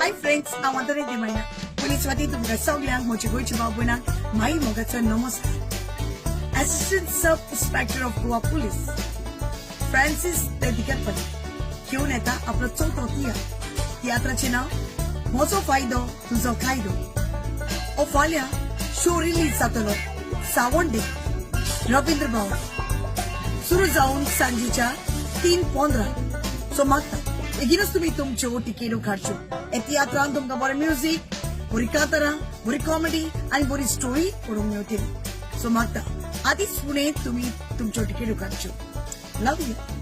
Hi friends, हांव Antony दिमायना. Police वाती तुमकां सगल्यांक, म्हज्या गोंयच्या भाव भयणांक माई मोगाचो नमस्कार. Assistant Sub Inspector of Goa Police Francis तेदिकरपती घेवन येता आपलो चवथो तियात्र. तियात्राचें नांव "म्हजो फायदो तुजो कायदो". हो फाल्यां शो रिलीज जातलो सावंडे रवींद्र भवन, सुरू जावन सांजेच्या 3:15. सो मागता बेगीनच तुमी तुमच्यो तिकेट्यो काडच्यो. हे तियात्रान तुमकां बरें म्युजीक, बरी कांतारां, बरी कॉमेडी आनी बरी स्टोरी पळोवंक मेळटली. सो मागता आदींच फुडें तुमी तुमच्यो तिकेट्यो काडच्यो. Love you.